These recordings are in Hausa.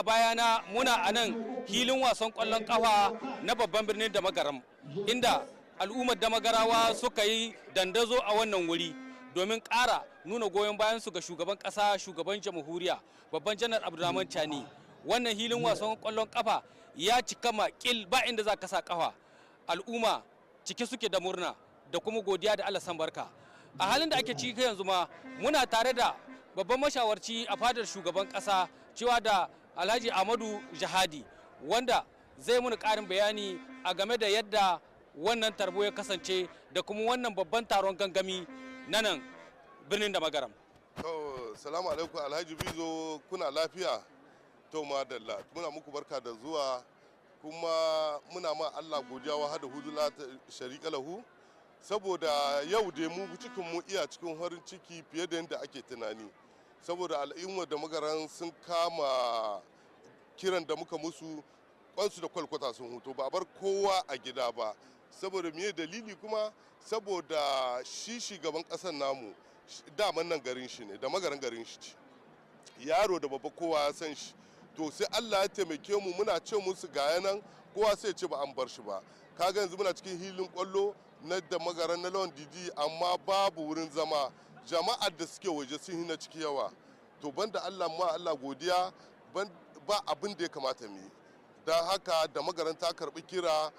a bayana muna a nan hilin wasan ƙwallon ƙafa na babban birnin Damagaram, inda al'ummar Damagarawa suka yi dandazo a wannan wuri domin ƙara nuna goyon bayansu ga shugaban ƙasa, shugaban jamhuriya, babban Janar Abdurrahman Chani. Wannan hilin wasan ƙwallon ƙafa ya cika makil, ba inda za ka sa ƙafa. Al'umma cike suke da murna da kuma godiya da Allah san barka. A halin da ake ciki yanzu ma, muna tare da babban mashawarci a fadar shugaban kasa, cewa da Alhaji Ahmadu Jahadi, wanda zai muni karin bayani a game da yadda wannan tarbo ya kasance da kuma wannan babban taron gangami na nan birnin Damagaram. To, salamu alaikum, Alhaji Bizo, kuna lafiya? To, madalla, muna muku barka da zuwa, kuma muna ma Allah godiya wa hada hudula sharika lahu, saboda yau dai mu cikin mu iya cikin farin ciki fiye da yadda ake tunani, saboda al'ummar Damagaran sun kama kiran da muka musu, kwansu da kwalkwata sun huto, ba a bar kowa a gida ba. Saboda miye dalili kuma? Saboda shi shugaban kasar namu, daman nan garin shi ne, Damagaran garin shi ce, yaro da babba kowa ya san shi. To, sai Allah ya taimake mu, muna ce musu ga nan, kowa sai ce ba an bar shi ba. Kaga yanzu muna cikin hilin kwallo na Damagaran na Lawan Didi, amma babu wurin zama, jama'ar da suke waje sun hina ciki yawa. To, banda Allah ma Allah godiya, ba abin da ya kamata mu yi. Don haka Damagaran ta karbi kira,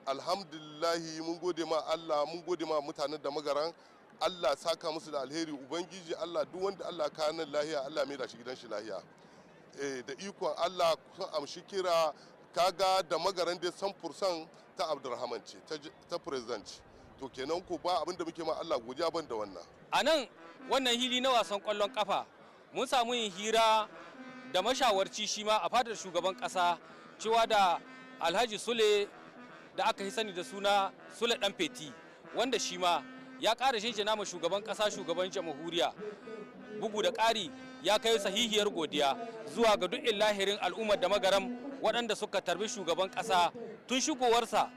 alhamdulillahi, mun gode ma Allah, mun gode ma mutanen Damagaran. Allah saka musu da alheri. Ubangiji Allah, duk wanda Allah ka nan lahiya, Allah mai da shi gidan shi lahiya. Da ikon Allah sun amshi kira. Kaga Damagaran dai 100% ta Abdurrahman ce, ta president. To, kenan ko ba abin da muke ma Allah godiya ban da wannan. A nan wannan hili na wasan kwallon kafa, mun samu yin hira da mashawarci shi ma a fadar shugaban kasa, cewa da Alhaji Sule da aka yi sani da suna Sule Dan Feti, wanda shi ma ya ƙara shinshina ma shugaban ƙasa, shugaban jamhuriya. Bugu da ƙari, ya kai sahihiyar godiya zuwa ga duk lahirin al'ummar Damagaram waɗanda suka tarbi shugaban ƙasa tun shigowarsa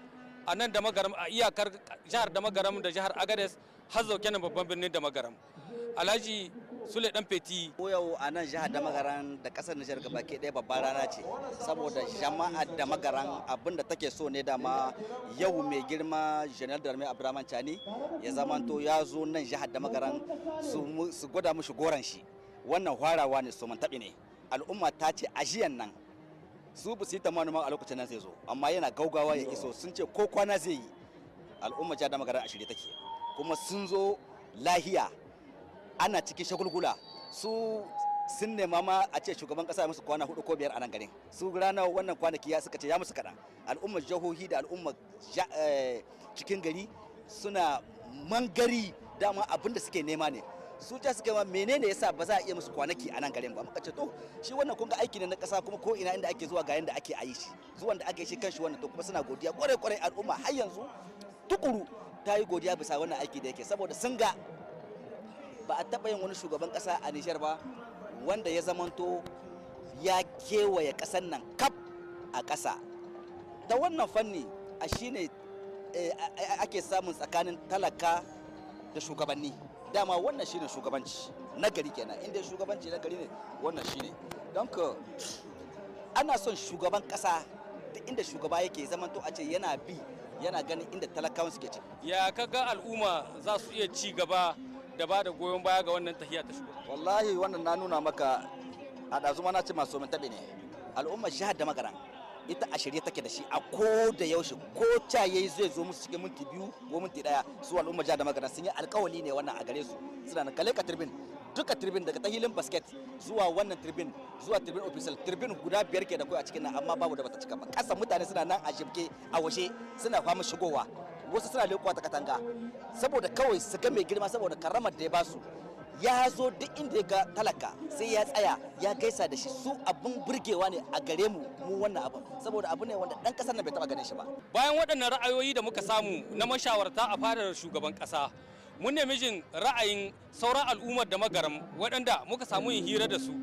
a nan Damagaram, a iyakar jihar Damagaram da jihar Agades, har zauke nan babban birnin Damagaram. Alhaji Sule Dan Feti. Yau a nan jihar Damagaran da kasar Nijar gabaki ɗaya, babbar rana ce, saboda jama'a Damagaran abin da take so ne dama, yau mai girma General Darme Abdurrahman Chani ya zamanto ya zo nan jihar Damagaran su gwada mushi goran shi. Wannan hwarawa ne, so man taɓi ne. Al'umma ta ce ajiyan nan su ba su yi tamanin a lokacin nan zai zo, amma yana gaugawa ya iso, sun ce ko kwana zai yi. Al'umma jihar Damagaran a shirye take, kuma sun zo lahiya, ana cikin shagulgula. Su sun nema ma a ce shugaban kasa ya musu kwana 4 ko 5 a nan garin. Su rana wannan kwanaki ya suka ce ya musu kaɗan. Al'ummar jihohi da al'ummar cikin gari suna mangari, dama abin da suke nema ne. Su ja suke ma, menene yasa ba za a iya musu kwanaki a nan garin ba? Muka ce to, shi wannan kun ga aiki ne na kasa, kuma ko ina inda ake zuwa ga yanda ake ayi shi, zuwan da ake shi kanshi wannan. To, kuma suna godiya kwarai kwarai. Al'umma har yanzu tukuru ta yi godiya bisa wannan aiki da yake, saboda sun ga ba a taɓa yin wani shugaban ƙasa a Nijar ba wanda ya zamanto ya kewaye ƙasar nan kaf a ƙasa. Ta wannan fanni a shine ake samun tsakanin talaka da shugabanni. Dama wannan shine shugabanci na gari kenan, inda shugabanci na gari ne wannan shine. Don ana son shugaban ƙasa, duk inda shugaba yake zamanto a ce yana bi yana ganin inda talakawan suke ci. Ya kaga al'umma za su iya ci gaba da ba da goyon baya ga wannan tahiya ta shugaba? Wallahi wannan na nuna maka a ɗazu ma, na ce masu min taɓe ne. Al'ummar jihar Damagaran ita a shirye take da shi a ko da yaushe, ko ca yayi zai zo musu cikin minti 2 ko minti 1. Su al'ummar jihar Damagaran sun yi alkawali ne wannan a gare su. Suna nan kale ka tribune, duka tribune, daga ta hilin basket zuwa wannan tribune zuwa tribune official, tribune guda biyar ke da kai a cikin nan, amma babu da bata cika ba. Kasa mutane suna nan a jibge a waje, suna fama shigowa, wasu suna leƙuwa ta katanga saboda kawai su ga mai girma, saboda karamar da ya basu. Ya zo, duk inda ya ga talaka sai ya tsaya ya gaisa da shi. Su abin burgewa ne a gare mu mu wannan abin, saboda abu ne wanda dan kasar nan bai taba ganin shi ba. Bayan waɗannan ra'ayoyi da muka samu na mashawarta a fadar shugaban ƙasa, mun nemi jin ra'ayin sauran al'ummar Damagaram waɗanda muka samu yin hira da su.